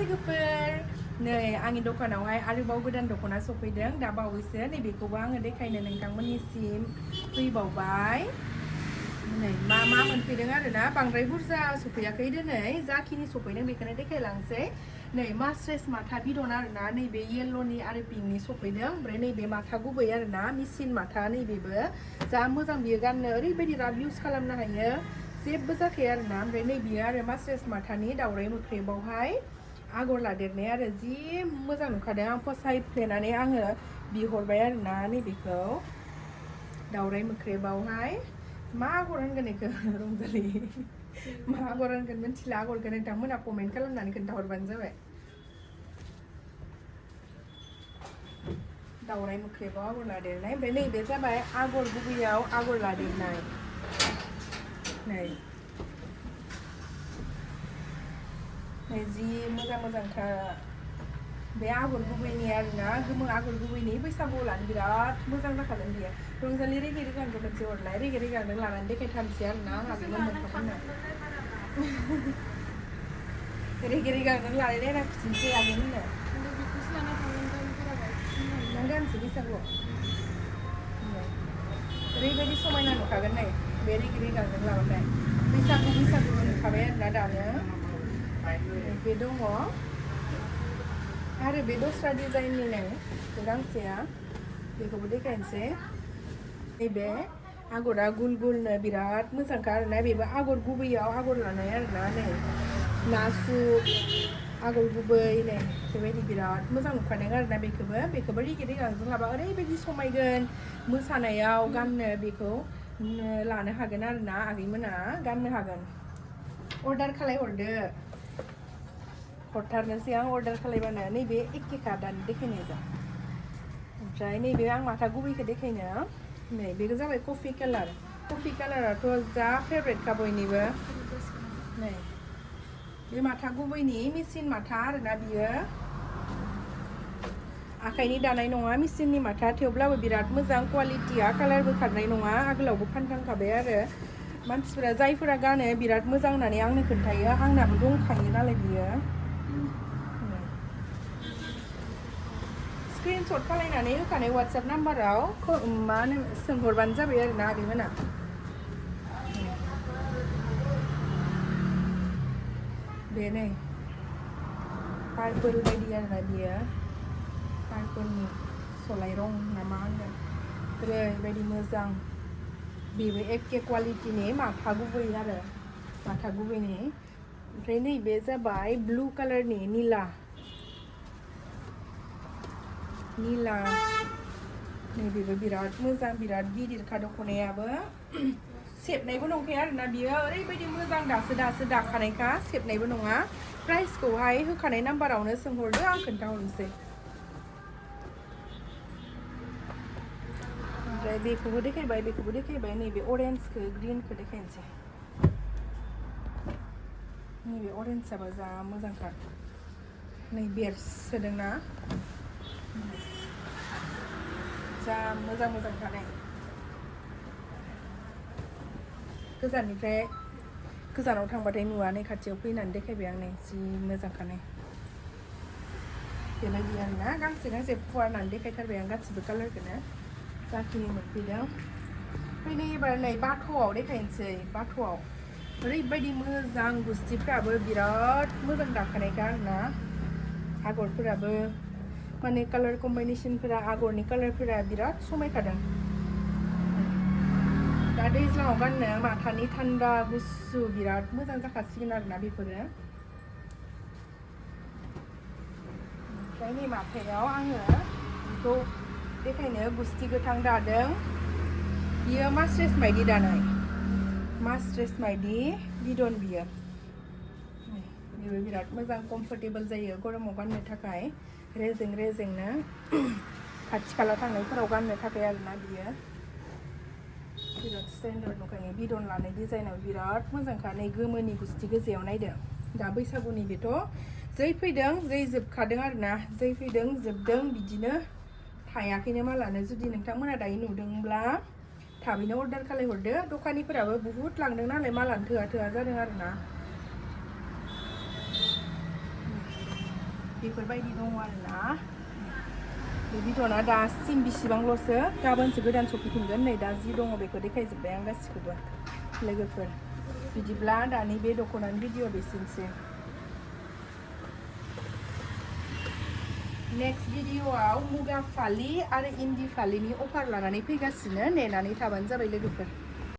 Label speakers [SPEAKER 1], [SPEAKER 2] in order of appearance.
[SPEAKER 1] लोगोफोर नै आंनि दखानावहाय आरोबाव गोदान दख'ना सफैदों दा बावैसो नैबेखौबो आङो देखायनो नोंथांमोननिसिम फैबावबाय नै मा मोनफैदों आरोना बांद्राय बुरजा सफैयाखै दिनै जाखिनि सफैदों बेखौनो देखायलांसै नै मास्रेस माथा बिदन आरोना नैबे येल्ल'नि आरो पिंकनि सफैदों ओमफ्राय नैबे माथा गुबै आरोना मेचिन माथा नैबेबो जा मोजां बियो गाननो ओरैबायदि राब इउज खालामनो हायो जेबो जाखाया आरोना ओमफ्राय नैबेयो आरो मास्रेस माथानि दावराइ मोख्रेबावहाय आगर लादेरनाय आरो जि मोजां नुखादों आं फसायफ्लेनानै आङो बिहरबाय आरोना नैबेखौ दावराइ मोख्रेबावहाय मा आगर होनगोन बेखौ रंजालि मा आगर होनगोन मिथिला आगरखौ नोंथांमोना कमेन्ट खालामनानै खोन्थाहरबानो जाबाय दावराइ मोख्रेबाव आगर लादेरनाय ओमफ्राय नैबे जाबाय आगर गुबैयाव आगर लादेरनाय नै जि मोजांथार बे आगर गुबैनि आरोना गोमो आगर गुबैनि बैसागुआव लानो बिराद मोजां जाखागोन बियो रंजालि रेगे रेगांखौ मोनसे हरलाय रेगे रेगांजों लानानै देखायथारसै आरोना आंहा बे मोनखामोननो रेगे रेगांजों लालायलायना खिथिनोसै आगैमोननो नों गानसै बैसागुआव ओरैबायदि समायना नुखागोन नै बे रेगे रेगांजों लाबाथाय बैसागु नुखाबाय आरोना दानो बे दङ आरो बे दस्रा डिजाइननि नै बे गांसेया बेखौबो देखायनोसै नैबे आगरा गुल गुलनो बिराद मोजांखा आरोना बेबो आगर गुबैयाव आगर लानाय आरोना नै नासुक आगर गुबै नै बेबायदि बिराद मोजां नुखादों आरोना बेखौबो रेगे रेगांजों लाबा ओरैबायदि समायगोन मोसानायाव गाननो बेखौ लानो हागोन आरोना आगैमोना गाननो हागोन अर्डार खालायहरदो हरथारनोसै आं अर्डार खालायबानो नैबे एखेखा दानि देखायनायजों ओमफ्राय नैबे आं माथा गुबैखौ देखायनो नै बेयो जाबाय कफि कालाराथ' जा फेभरेटखा बयनिबो नै बे माथा गुबैनि मेचिन माथा आरोना बियो आखाइनि दानाय नङा मेचिननि माथा थेवब्लाबो बिराद मोजां क्वालिटिया कालारबो खारनाय नङा आगोलावबो फानखांखाबाय आरो मानसिफोरा जायफोरा गानो बिराद मोजां होननानै आंनो खोन्थायो आंनाबो दंखायो नालाय बियो स्क्रिनशट खालायनानै होखानाय वाट्सएप नाम्बाराव मा होनो सोंहरबानो जाबाय आरोना आगैमोना बे नै पार्पल बायदि आरोना बियो पार्पलनि सलाय रं ना मा होनगोन ओरैबायदि मोजां बेबो एखे क्वालिटिनि माथा गुबै आरो माथा गुबैनि ओमफ्राय नैबे जाबाय ब्लु कालारनि निला नैबेबो बिराद मोजां बिराद गिदिरखा दख'नायाबो सेबनायबो नंखाया आरोना बियो ओरैबायदि मोजां दासो दाखानायखा सेबनायबो नङा प्राइसखौहाय होखानाय नाम्बारावनो सोंहरदो आं खोन्थाहरनोसै ओमफ्राय बेखौबो देखायबाय नैबे अरेन्जखौ ग्रिनखौ देखायनोसै नैबे अरेन्जआबो जा मोजांखा नै बेरसोदोंना जा मोजांखा नै गोजानाव थांबाथाय नुवा नै खाथियाव फैनानै देखायबाय आं नै जि मोजांखा नै बेबायदि आरोना गांसे फुवारनानै देखायथारबाय आं गासिबो कालारखौनो जाखिनि मोनफैदों ओमफ्राय नै एबार नै बाथ'आव देखायनोसै बाथ'आव ओरैबायदि मोजां गुस्थिफ्राबो बिराद मोजां दाखानायखा आरोना आगरफोराबो माने कालार कम्बिनेसनफोरा आगरनि कालारफोरा बिराद समायखादों दा दैज्लाङाव गाननो माथानि थान्दा गुसु बिराद मोजां जाखासिगोन आरोना बेफोरो ओमफ्राय नै माथायाव आङो बेखौ देखायनो गुस्थि गोथां दादों बियो मास्रेस माइदि दानाय मास्रेस माइदि बिदन बियो बेबो बिराद मोजां कम्फर्टेबल जायो गरमाव गाननो थाखाय रेजेंनो खाथि खाला थांनायफोराव गाननो थाखाय आरोना बियो बिराद स्टेन्डार्ड नुखायो बिदन लानाय डिजाइनाव बिराद मोजांखा नै गोमोनि गुस्थि गोजायाव नायदो दा बैसागुनि बेथ' जै फैदों जै जोबखादों आरोना जै फैदों जोबदों बिदिनो थायाखैनो मालानो जुदि नोंथांमोना दायो नुदोंब्ला थाबैनो अर्डार खालायहरदो दखानिफोराबो बुहुत लांदों नालाय मालानो थोआ जादों आरोना बेफोरबायदि दङ आरोना बे बिदना दासिम बिसिबांल'सो गाबोनसो गोदान सफैफिनगोन नै दा जि दङ बेखौ देखायजोब्बाय आं गासिखौबो लोगोफोर बिदिब्ला दानि बे दख'नानि भिडिअ बेसिनोसै नेक्स्ट भिडिअआव मुगा फालि आरो इन्दि फालिनि अफार लानानै फैगासिनो नेनानै थाबानो जाबाय लोगोफोर